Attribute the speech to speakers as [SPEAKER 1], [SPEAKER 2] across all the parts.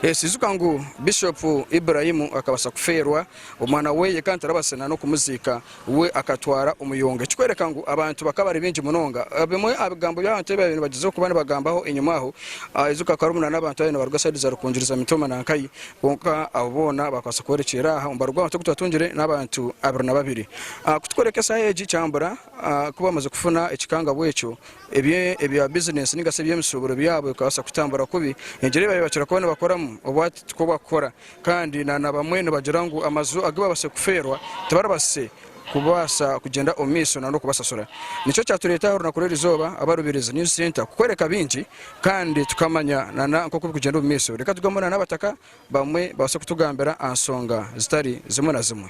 [SPEAKER 1] Ijuka ngu Bishop Ibrahim akabasa kufeerwa omwana weye kandi tarabaasire na n'okumuziika we akatwara omuyonga ekikworeka ngu abantu bakaba bari baingi munonga. Bimwe aha bigambo by'abantu ebi baabaire nibagyezaho kuba nibagambaho enyima aho, ijuka hakaba harimu n'abantu abaabaire nibaruga sayidi za Rukungiri za Mitooma na Nkayi kwonka abo boona bakabaasa kuhwerekyerera aha. Omubaro gw'abantu ogu twatungire n'abantu 22. Kutukworeka eshaaha egi kyambura ku bamaze kufuna ekikangabwa ekyo, Ebya bizinesi ninga shi eby'emisuuburo byabo bikabaasa kutambura kubi. Engyeri ei baabaire bakira kuba nibakoramu obu hati tikwo bakukora. Kandi na bamwe nibagira ngu amaju agu babaasize kufeerwa tibarabaasize kubaasa kugyenda omu maisho n'okubasasura. Nikyo kyatureeta aha orunaku rw'erizooba aba Rubirizi News Centre kukworeka bingi kandi tukamanya na nk'oku birikugyenda omu maisho. Reka tugambane na n'abataka bamwe babaase kutugambira aha nshonga zitari zimwe na zimwe.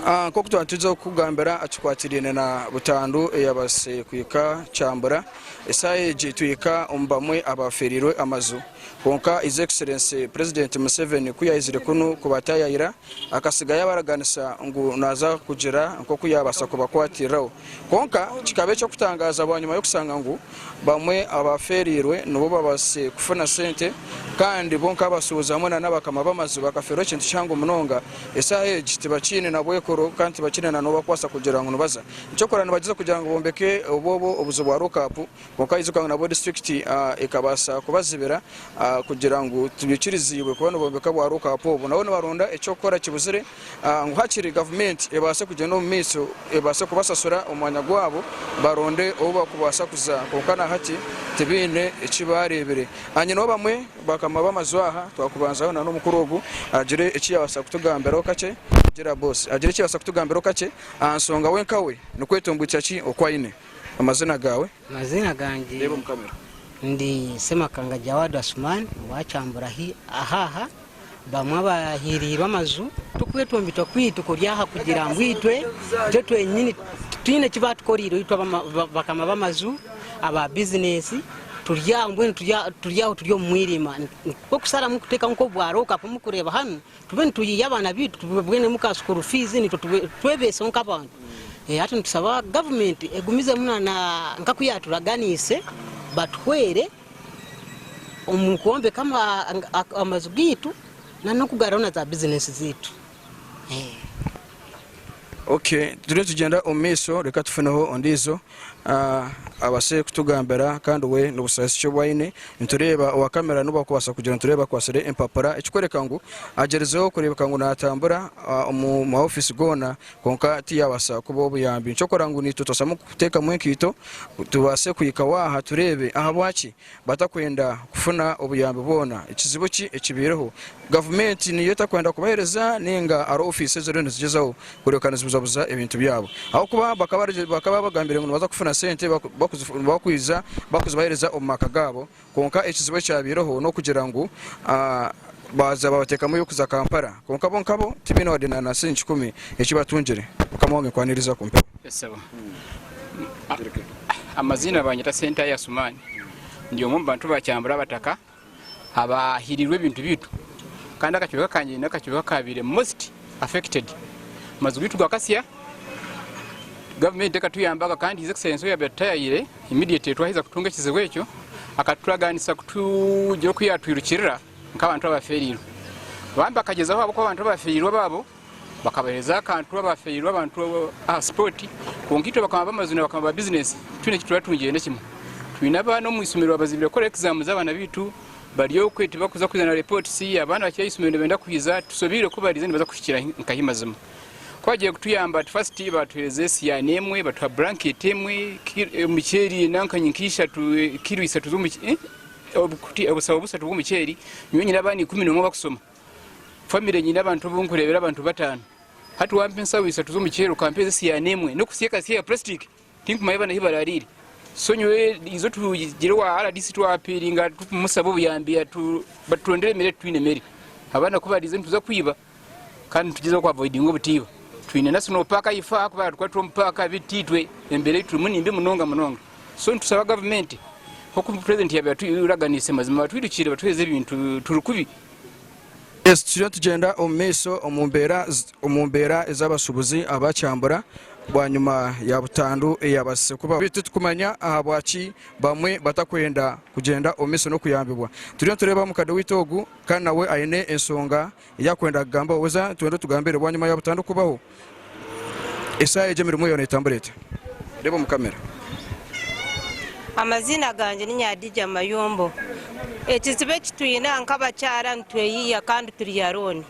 [SPEAKER 1] Nk'oku twaba nituza kukugambira aha kikwatiraine na butandu eyabaasize kuhika Kyambura, eshaaha egi tuhika omu bamwe abafeereirwe amaju. Kwonka His Excellency Purezidenti Museveni ku yaizire kunu kubatayayira, akatsiga yabaraganisa ngu naaza kugira nk'oku yaabaasa kubakwatiriraho. Kwonka kikaba eky'okutangaaza bwanyima y'okushanga ngu bamwe abafeereirwe nibo babaasize kufuna sente kandi bo nk'abashuubuzi hamwe n'abakama b'amaju bakafeerwa ekintu kihango munonga. Eshaaha egi tibakiine na bwekoro kandi tibakiine na n'obu barikubaasa kugira ngu nibaza. Eky'okurora nibagyeza kugira ngu bombeke obwo obuju bwa lockup kwonka ijuka ngu nabwo disiturikiti ekabaasa kubazibira kugira ngu tibaikiriziibwe kuba nibombeka bwa lockup obu. Nabo nibaronda eky'okukora kibuzire. ngu hakiri gavumenti ebaase kugyenda omu maisho ebaase kubasasura omu mwanya gwabo baronde obu bakubaasa kuza kwonka na hati tibaine eki baareebire. Nyineho bamwe bakama b'amaju aha twakubanzaho na n'omukuru ogu agire eki yaabaasa kutugambiraho kakye gira boss agire eki yaabaasa kutugambiraho kakye aha nshonga we nka we nikwetombwitsa ki oku aine. Amazina gaawe?
[SPEAKER 2] Amazina gangye
[SPEAKER 1] Reeba omu kamera.
[SPEAKER 2] ndi Ssemakanga Jawad Asuman owa Kyambura aha aha. Bamwe abahiiriirwe amaju. Tukwetumbitwa kwaitu kuri aha kugira ngu itwe itwe twenyini titwine eki baatukoreire itwe bakama b'amaju, aba bizinesi, turi aho mbwenu turi aho turi omu mwirima. Nikwo kusharamu kuteekaho nk'obwa lockup murikureeba hanu, tube nituyiiya abaana baitu tubabonemu ka school fees naitwe twebeeseho nk'abantu. Hati nitusaba gavumenti egumizemu na nk'oku yaaturaganiise batuhwere. omu kwombeka amaju gaitu n'okugaruraho na za bizinesi zaitu.
[SPEAKER 1] Ok turiyo nitugyenda omu maisho reka tufuneho ondiijo abaase kutugambira kandi we n'obusaasi ki obu aine. Nitureeba owa kamera n'obu akubaasa kugira nitureeba akwatsire empapura ekikworeka ngu agyerizeho kureebeka ngu naatambura omu ma ofiisi goona Kwonka tiyabaasa kubaha obuyambi. Nikyo ngu naitwe twashamu kuteekamu enkaito tubaase kuhika waaha tureebe ahabwaki batakwenda kufuna obuyambi bwona. Ekizibu ki ekibaireho? Gavumenti niyo etakwenda kubaheereza nainga hariho ofiisi eziriyo nizigyezaho kureebeka nizibuzabuza ebintu byabo? Ahabw'okuba bakaba bagambire ngu nibaza kufuna sente bakwija bakuzibaheereza omu maka gaabo. Kwonka ekizibu ekyabaireho n'okugira ngu baaza baabateekamu ey'okuza Kampala kwonka bo nkabo tibaine wadde na siringi kikumi eki batungire. Mukama wange nkwaniriza ku mpewo.
[SPEAKER 3] Esebo. Amaziina banyeta Sentayi Asuman. Ndi omwe omu bantu ba Kyambura abataka abahirirwe ebintu biitu kandi akacweka kangye n'akacweka akabaire most affected. Amaju gaitu gakasya, gavumenti tekatuyambaga kandi His Excellency obu yaabaire atutayayire immediately twaheza kutunga ekizibu ekyo akaturaganisa kutugira oku yaatwirukirira nk'abantu abafeereirwe. Bambi akagyezaho ahabw'okuba abantu abafeereirwe abaabo bakabaheereza akantu abafeereirwe abantu aha spot kwonka itwe bakama b'amaju na bakama ba bizinesi titwine eki turatungire n'ekimwe. Twine abaana omu ishomero babazibire kukora exams abaana baitu bari okwe tibakuza kwiza na reports, abaana bakiri aha ishomero nibenda kwiza tusobeirwe ku barize nibaza kuhikira nkahi mazima. Ku bagiire kutuyamba at first baatuheereza esiyaani emwe, batuha blanket emwe, omuceeri nanka nka ishatu, kilo isatu z'omuceeri, obusaho busatu bw'omuceeri, nyowe nyine abaana 11 abakusoma, family nyine abantu abu nkureebera abantu bataano. Hati wampa ensaho isatu z'omuceeri okampeereza esiyaani emwe n'okusya ekasya ya plastic, tinkumanya abaana ahi baraariire. So nyowe izo tugire owa rdc twapiiringa tukumusaba obuyambi baturondere emere titwine mere. Abaana ku bariize nituza kwiba. Kandi nitugyezaho ku avoidinga obutiiba. Twine national park ahaifo aha kuba twaba turi omu paaka beitu itwe embeera ei turimu nimbi munonga munonga. So nitusaba gavumenti nk'oku purezidenti yaabaire aturaganiise mazima batwirukiire batuheereze ebintu turi kubi.
[SPEAKER 1] Yes, turiyo nitugyenda omu maisho omu mbeera omu mbeera ez'abashuubuzi aba Kyambura. Bwanyima ya butandu eyabaasise kubaho, beitu titukumanya ahabwaki bamwe batakwenda kugyenda omu maisho n'okuyambibwa. Turiyo nitureeba mukade waitu ogu kandi nawe aine enshonga ei akwenda kugambaho. Weza nitwenda otugambire bwanyima ya butandu kubaho, eshaaha egi emirimo yaawe netambura eta? Reeba omu kamera.
[SPEAKER 4] Amaziina gangye ni Nyadija Mayombo. Ekizibu eki twine aha nk'abakyara nitweyiiya kandi turi arooni.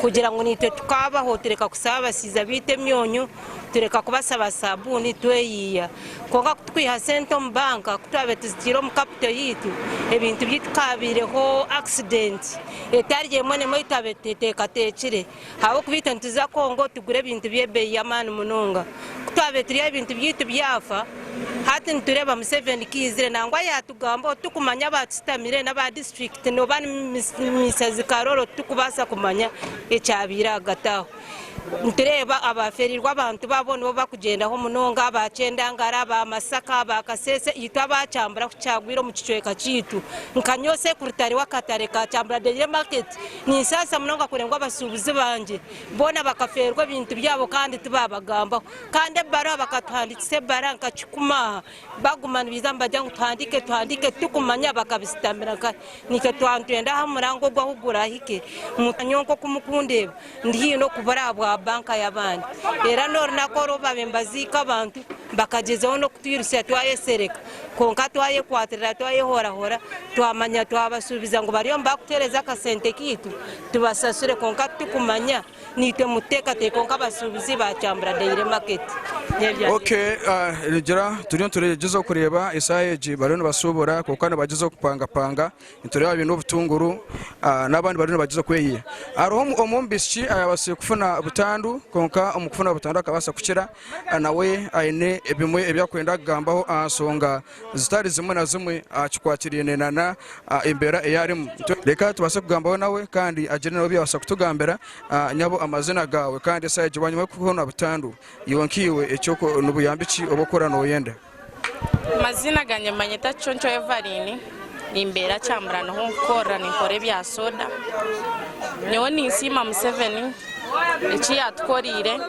[SPEAKER 4] Kugira ngu naitwe tukaabaho tureka kusaba abashaija baitu emyonyo, tureka kubasaba saabuuni tweyiiya. Kwonka ku tukwiha sente omu banka ku twabaire tuzitaire omu kapito yaitu, ebintu byaitu kabaireho akisidenti etari emwe n'emwe ei twabaire tuteekateekire. Ahabw'okuba itwe nituza Congo tugura ebintu by'ebeeyi y'amaani munonga. Ku twabaire turi aho ebintu byaitu byafa, hati nitureeba Museveni ku aizire nangwa yaatugambaho titukumanya abaatushutamire n'aba disiturikiti oba ni Misazi Karoro titukubaasa kumanya ekyabaire ahagati aho. Nitureeba abaferirwe abantu baabo nibo bakugyendaho munonga, aba Kyendangara, aba Masaka, aba Kasese, itwe aba Kyambura ku kyagwire omu kicweka kyaitu. Nka nyowe sekurutare w'akatare ka Kyambura Daily Market, ninsaasa munonga kureba ngu abashuubuzi bangye boona bakaferwa ebintu byabo kandi tibaabagambaho. Kandi ebaruha bakatuhandiikisa ebaruha nka kikumi aha, baguma nibaija nibagira ngu tuhandiike tuhandiike titukumanya bakabisitamira nkahi. Naitwe twaba nitwenda aha murango ogu ahu gurahike, nyowe nk'oku murikundeeba Ndi haihi n'okubura ahabwa banka y'abandi. Era n'orunaku oru babaire nibaziika abantu bakagyezaho n'okutwirutsya twayesereka. Kwonka twayekwatirira twayehorahora twamanya twabashuubiza ngu bariyo nibakutuheereza akasente kaitu tubasasure kwonka titukumanya naitwe mututeekateeke kwonka abashuubuzi baakyambura Daily Market.
[SPEAKER 1] Okay, nigira turiyo nitugyezaho kureeba eshaaha egi bariyo nibashuubura kwonka nibagyezaho kupangapanga. Nitureeba baine obutunguru n'abandi bariyo nibagyeza kweyiha. Hariho omwe omu baishiki ayabaasize kufuna butandu kwonka omu kufuna butandu akabaasa kukira nawe aine ebimwe ebi arikwenda kugambaho aha nshonga zitari zimwe na zimwe aha kikwatiraine nana embeera ei arimu. Reka tubaase kugambaho nawe kandi agire nawe ebi yaabaasa kutugambira. Nyabo amazina gaawe kandi eshaaha egi bwanyima y'okufuna butandu iwe nkaiwe nibuyambi ki obu orikuhurira nooyenda?
[SPEAKER 5] Amaziina gangye nibanyeta Kiconco Evaline, nimbeera Kyambura niho nkukorera ninkora ebya soda. Nyowe ninsiima Museveni eki yatukoreire,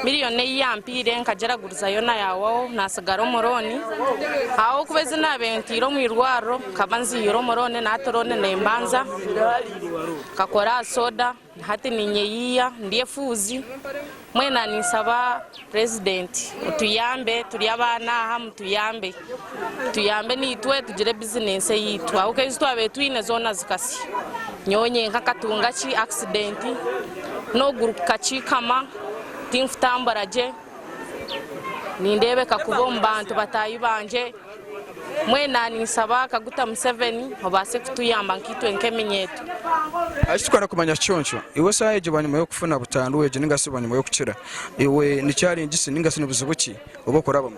[SPEAKER 5] miriyoni ei yampiire nkagyeraguriza yoona yahwaho nasigara omu looni ahabw'okuba ezi naabaire ntaire omu irwariro nkaba nziihire omu looni na hati looni nembanza, nkakora aha soda. Hati ninyeyiiya ndi efuuzi, mwena ninsaba purezidenti otuyambe turi abaana aha mutuyambe, tuyambe naitwe tugire bizinensi eyaitu ahabw'okuba ezi twabaire twine zoona zikasya. Nyowe nyenka nkatunga ki akisidenti n'okuguru kukakiikama tinkutambura gye, nindeebeka kubi omu bantu bataahi bangye. Mwena ninsaba Kaguta Museveni obaase kutuyamba nkaitwe nk'eminyeeto.
[SPEAKER 1] Eki turikwenda kumanya kiconco, iwe eshaaha egi bwanyima y'okufuna butandu egi ninga shi bwanyima y'okukira, iwe ni challenge ki ninga shi ni buzibu ki obu orikurabamu?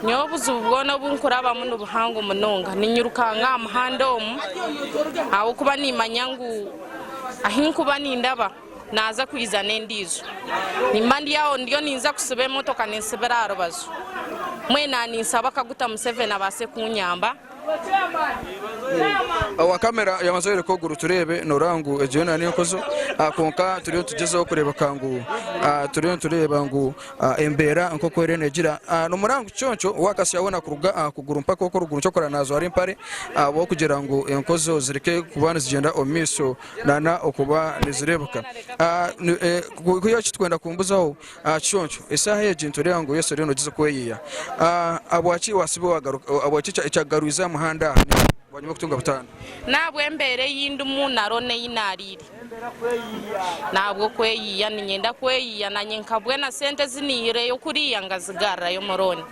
[SPEAKER 5] Nyowe obuzibu bwona obu nkurabamu ni buhango munonga. Ninyirukanga aha muhanda omu ahabw'okuba nimanya ngu ahi nkuba nindaba naaza kwija n'endiijo. Nimba ndi aho ndiyo ninza kusiba emotoka ninsibira aha rubaju. Mbwenu ninsaba Kaguta Museveni abaase kunyamba.
[SPEAKER 1] Owa kamera yamaze kworeka oguru tureebe noreeba ngu egyo yoona n'enkozo kwonka turiyo nitugyezaho kureebeka ngu turiyo nitureeba ngu embeera nk'oku eriyo negira. Nomureba ngu Kiconco we akasya hoona kuruga aha kuguru mpaka oku oruguru nikyo orikureeba najwara empare ahabw'okugira ngu enkozo zireke kuba nizigyenda omu maisho. Nana okuba nizireebeka. Ku eki turikwenda kumbuzaho aha kiconco, eshaaha egi nitureeba ngu Yesu ariyo noogyeza kweyiya. Ahabwaki waasiba wagaruka, ahabwaki ekyakugarwize aha muhanda aha bwanyima y'okutunga butandu?
[SPEAKER 5] N'ahabw'embeera ei ndimu na looni ei naariire. N'ahabw'okweyiya, niinyenda kweyiya naanye nkabwe na sente ezi naihireyo kuriya ngazigarurayo omu looni.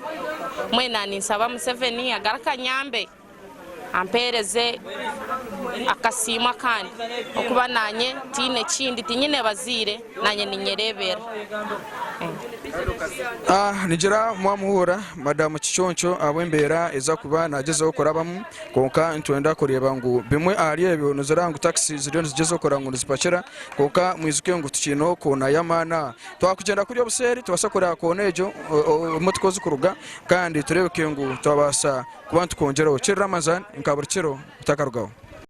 [SPEAKER 5] Mbwenu ninsaba Museveni agaruke anyambe. Ampeereze akasiimo akandi, okuba naanye tihaine kindi, tinyine bazaire, naanye ninyereeberera.
[SPEAKER 1] Nigira mwamuhurira Madamu Kiconco ahabw'embeera ezi arikuba nagyezaho kurabamu kwonka nitwenda kureeba ngu bimwe ahari ebyo nizireba ngu takisi ziriyo nizigyezaho kureba ngu nizipakira kwonka mwijuke ngu tukiineho koona y'amaani aha. Twakugyenda kuriya obuseeri tubaase kureeba koona egyo emotoka ohu zirikuruga kandi tureebeke ngu twabaasa Kuba nitukwongyeraho, Kiri Ramazan nka buri kiro otakarugaho.